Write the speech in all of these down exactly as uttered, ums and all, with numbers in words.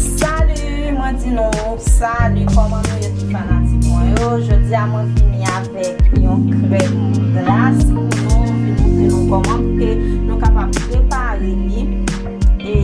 Salut, mwen di nou salut, kòman nou ye tout fanatik mwen yo? Jodi a mwen vini avèk yon krèm glas pou nou, vin montre nou kòman pou ke nou kapab prepare li. E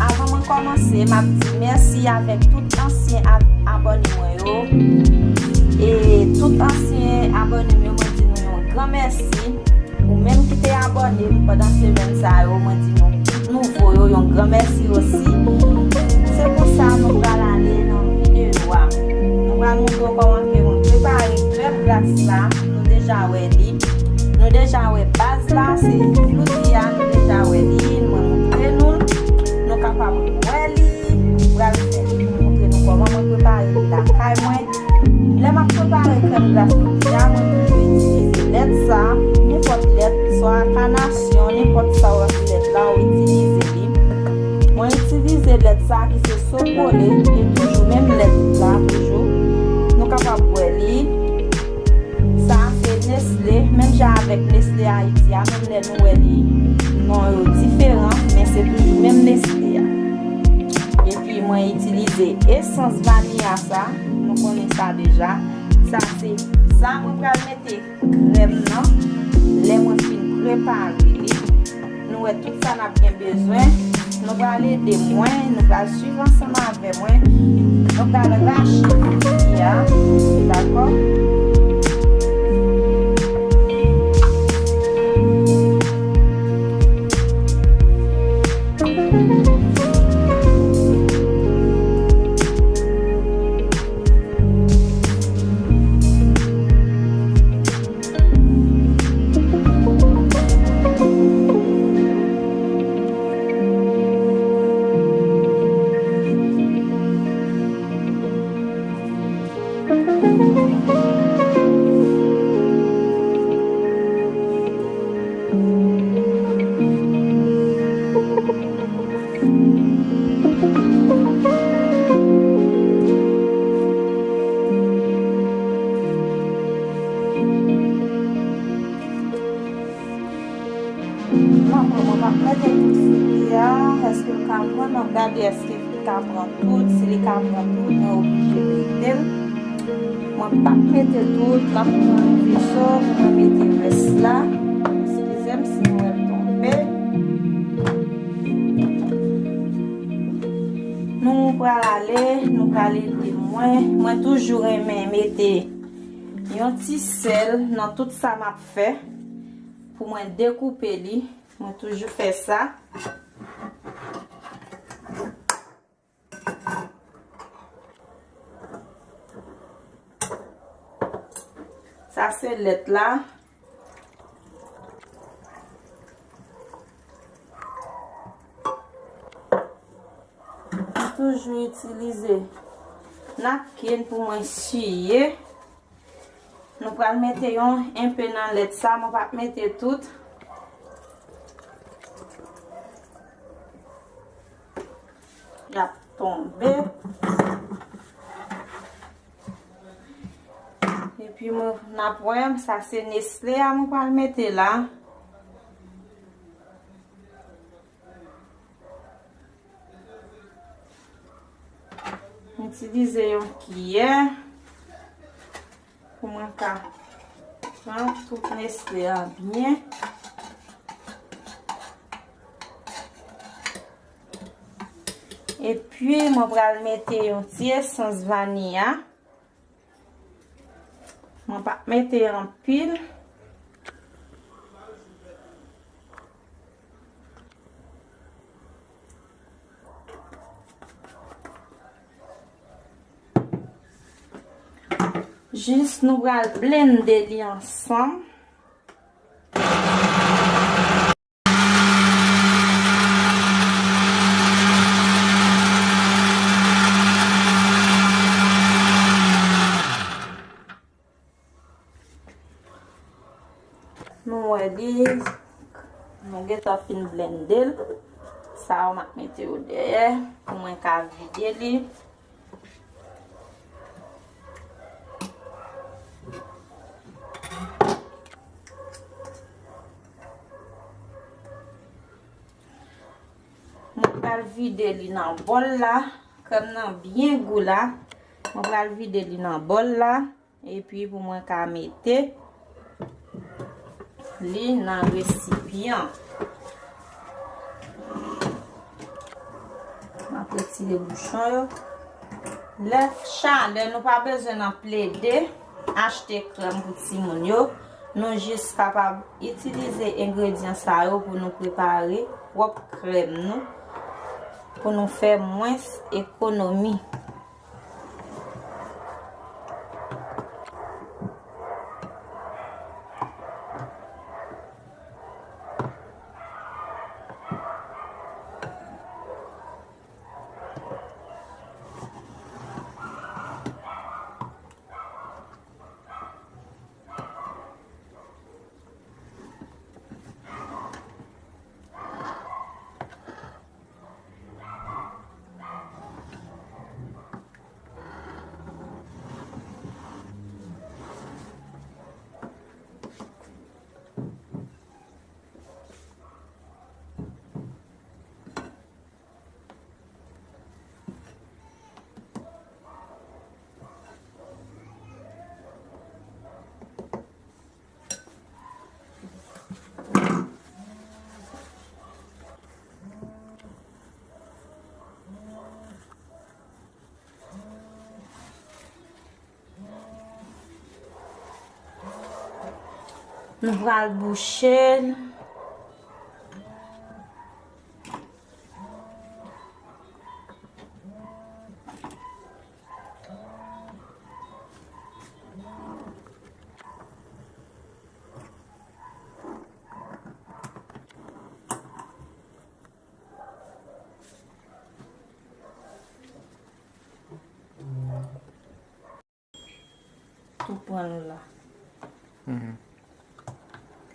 avan mwen kòmanse, m ap di mèsi avèk tout ansyen ab- abòne mwen yo. E tout ansyen abòne m yo, mwen di nou yon gran mèsi. Ou menm ki te abòne m pandan semèn sa yo, mwen di nou tout nouvo yo yon gran mèsi osi. Se konsa nou pral ale nan videyo a. Nou pral montre w kòman ke mwen prepare krèm glas la. Nou deja wè li. Nou deja wè baz la, se flouti a, nou deja wè li. Mwen montre nou l. Nou kapab wè li. Pral fè li pou montre nou kòman mwen prepare li lakay mwen. Lè m ap prepare krèm glas flouti a, mwen toujou itilize lèt sa, nenpòt lèt, swa kanasyon, nenpòt sa w ap lèt la, ou itilize li. Mwen itilize lèt sa ki se Sopole, e toujou menm lèt la, toujou. Nou kapab wè li. Sa a se Nestlé, menm jan avèk Nestlé Ayiti a, menm lè nou wè li, non yo diferan, men se toujou menm Nestlé a. Epi mwen itilize esans vaniya sa, nou konnen sa deja. Sa se sa mwen pral mete krèm nan, lè mwen fin prepare li. Nou wè tout sa n ap gen bezwen. Nou pral ede mwen, nou pral swiv ansanm avè mwen. Nou pral rache figi a, dakò? Mwen, mwen, mwen p ap mete tout figi a. Èske l ka pran? N ap gade èske li ka pran tout. Si li ka pran tout, mwen oblije mete l. Mwen p ap mete tout. M ap pran yon veso pou mwen mete rès la. Eskize m si nou wè l tonbe. Nou pral ale, nou pral ede mwen. Mwen toujou renmen mete yon ti sèl nan tout sa m ap fè pou mwen dekoupe li. Mwen toujou fè sa. Sa se lèt la. Mwen toujou itilize napkin pou mwen siye. Nou pral mete yon enpe nan lèt sa, mwen p ap mete tout. Y ap tonbe. Epi mwen, n ap wè, sa se Nestlé a mwen pral mete la. M itilize yon kiyè pou mwen ka pran tout Nestlé a byen. Epi, mwen pral mete yon ti esans vaniya. Mwen p ap mete anpil. Jis nou pral blende li ansanm. Sa fin blende l. Sa yo m ap mete yo dèyè pou mwen ka vide li. Mwen pral vide li nan bòl la. Krèm nan byen gou la. Mwen pral vide li nan bòl la. Epi pou mwen ka mete li nan resipyan. M ap retire bouchon yo. Lè chalè, nou pa bezwen nan plede achte krèm pou timoun yo. Nou jis kapab itilize engredyan sa yo pou nou prepare pwòp krèm nou, pou nou fè mwens ekonomi. Nou pral bouche l. Tou pran l la.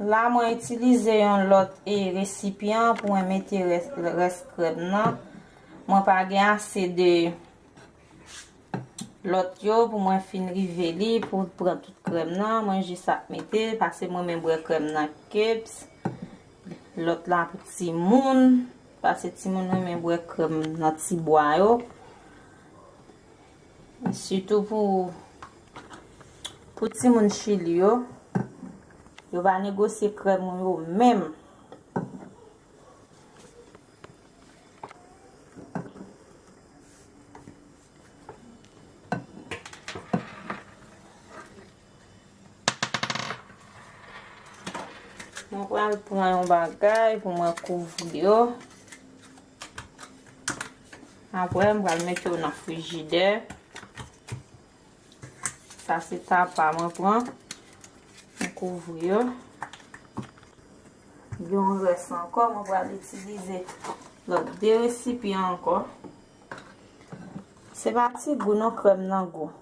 La, mwen itilize yon lòt, e, resipyan pou mwen mete rès, rès krèm nan. Mwen pa gen ase de lòt yo pou mwen fin rive li, pou pran tout krèm nan. Mwen jis ap mete, paske mwen renmen bwè krèm nan cups. Lòt la pou timoun, paske timoun renmen bwè krèm nan ti bwa yo. Sitou pou, pou timoun Chili yo, yo pa negosye krèm yo menm. Mwen pral pran yon bagay pou mwen kouvri yo. Apre, m pral mete yo nan frijidè. Sa se tapa mwen pran. Mwen kouvri yo. Gen yon rès ankò, mwen pral itilize lòt de resipyan ankò. Se pa ti gou non, krèm nan gou.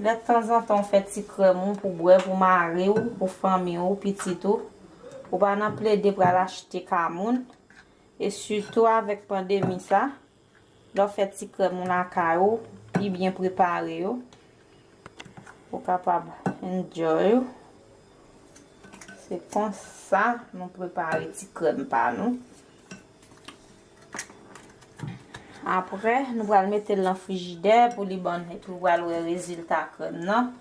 Lè tanzantan w fè ti krèm ou pou bwè, pou mari w, pou fanmi w, pitit ou, ou pa nan plede pral achte ka moun. E sitou avèk pandemi sa, lè w fè ti krèm ou lakay ou, pi byen prepare yo, ou kapab enjoy ou. Se konsa nou prepare ti krèm pa nou. Apre, nou pral mete l nan frijidè pou li ban, epi w pral wè rezilta krèm nan.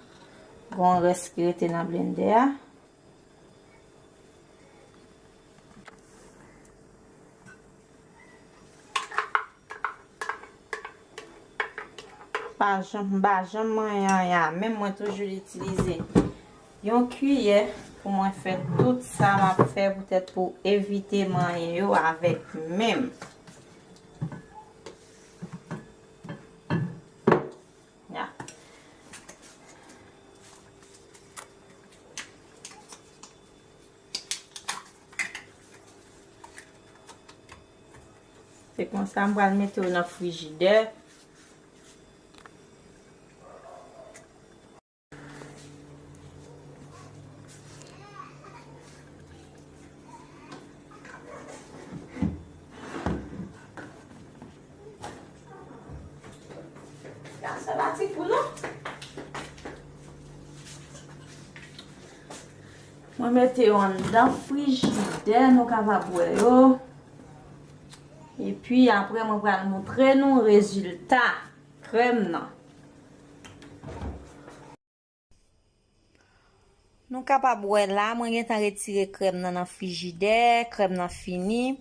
Gon rès ki rete nan blendè a. Pa janm, m pa janm manyen anyen a menm, mwen toujou itilize yon kiyè pou mwen fè tout sa m ap fè, poutèt pou evite manyen yo avèk men m. Ya. Se konsa m pral mete yo nan frijidè. Mwen mete yo anndan frijidè, nou kapab wè yo. Epi apre mwen pral montre nou rezilta krèm nan. Nou kapab wè la, mwen gentan retire krèm nan nan frijidè, krèm nan fini.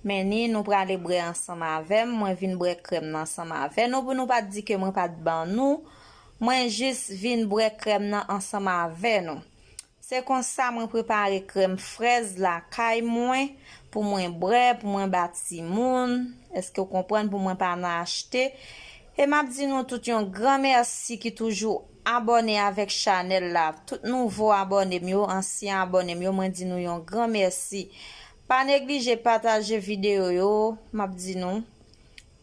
Men ni nou prale bwè ansanm avè m, mwen vin bwè krèm nan ansanm avè nou pou nou pa t di ke mwen pa t ban nou. Mwen jis vin bwè krèm nan ansanm avè nou. Se konsa mwen prepare krèm frèz lakay mwen pou mwen bwè, pou mwen ba timoun. Èske w konprann? Pou mwen pa nan achte. E m ap di nou tout yon gran mèsi ki toujou abòne avèk chanèl la. Tout nouvo abòne m yo, ansyen abòne m yo, mwen di nou yon gran mèsi. Pa neglije pataje videyo yo, m ap di nou.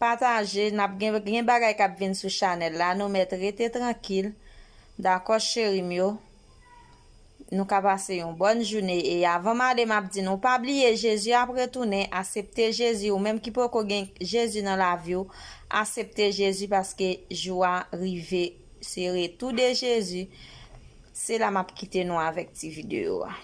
Pataje, n ap gen, gen bagay k ap vin sou chanèl la. Nou mèt rete trankil. Dakò, cheri m yo? Nou ka pase yon bòn jounen. E avan m ale, m ap di nou, pa bliye, Jezi ap retounen. Asepte Jezi. Ou menm ki poko gen Jezi nan lavi w, asepte Jezi paske jou a rive. Se retou de Jezi. Se la m ap kite nou avèk ti videyo a.